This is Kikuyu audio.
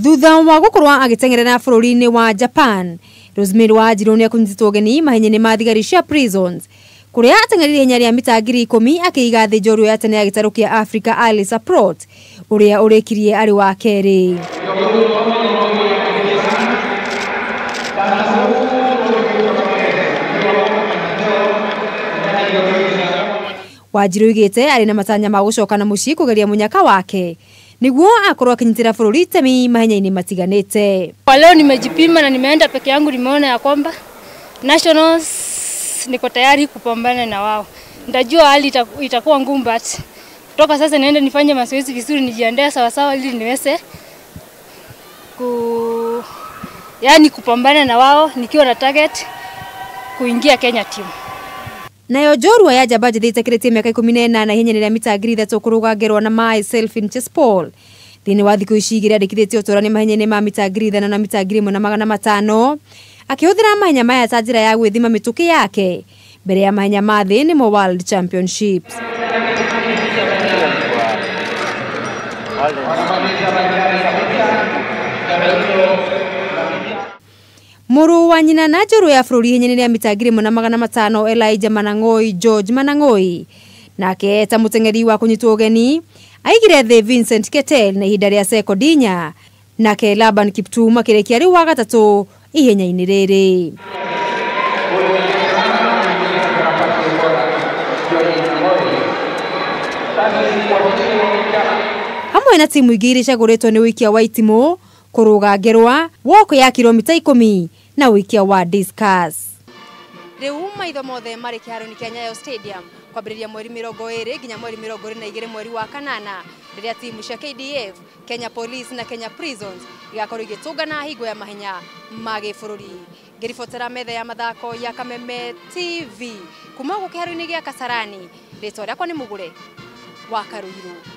Thutha wa gukorwo agĩteng'erera bũrũri-inĩ wa Japan, Rosemary Wanjiru nĩekũnyitĩtwo ũgeni mahenya-inĩ ma thigari cia Prisons kũrĩa ateng'erire ihenya rĩa mita 10,000 akĩiga thĩ njorua ya tene ya gĩtarũ kĩa Africa Alice Aprot ũrĩa ũrĩkirie arĩ wa kerĩ. Wanjiru oigĩte arĩ na matanya ma gũcoka na mũciĩ kũgeria mũnyaka wake niguo akorwo akinyitĩra bũrũri itemi mahenya-inĩ matiganĩte. Kwa leo nimejipima na nimeenda peke yangu, nimeona ya kwamba nationals niko tayari kupambana na wao. Nitajua hali itakuwa ngumu, but kutoka sasa niende nifanye mazoezi vizuri, nijiandae sawa sawa ili niweze kupambana na wao nikiwa na target kuingia Kenya team. Nayo njorua ya njamba njĩthĩ ĩtakĩrĩtie mĩaka 18 ihenya rĩa mita 3,000 kũrũga ngerwa na maĩ Selfin Chespol thĩinĩ wa thikũ ici igĩrĩ andĩkithĩtie ũtũrani mahenya-inĩ ma mita 5,000 na mita 1,500 akĩhũthĩra mahenya maya ta njĩra ya gwĩthima mĩtũkĩ yake mbere ya mahenya ma thĩ nĩmo World Championships. Mũrũ wa nyina na njorua ya bũrũri ihenya-inĩ rĩa mita 1,500 Elijah Manang'oi George Manang'oi nake ta mũteng'eri wa kũnyitwo ũgeni aigire thĩ Vincent Ketel na ihinda rĩa sekondi 4 nake Laban Kiptum akĩrĩkia arĩ wa gatatũ ihenya-inĩ rĩrĩ. Hamwe na timu ingĩ iria icagũrĩtwo nĩ ũikia wa itimũ, kũrũga ngerwa, walk ya kilomita 10 na ũikia wa discus. Rĩu maitho mothe marĩ kĩharo-inĩ kĩa Nyayo Stadium kwambĩrĩria mweri 20 nginya mweri 22 mweri wa kanana rĩrĩa timu cia KDF, Kenya Police na Kenya Prisons igakorwo igĩtũngana hingo ya mahenya ma gĩbũrũri. Ngĩribotera metha ya mathako ya Kameme TV kuma gũkũ kĩharo-inĩ gĩa Kasarani, rĩtwa rĩakwa nĩ Mũgũre wa Karuiru.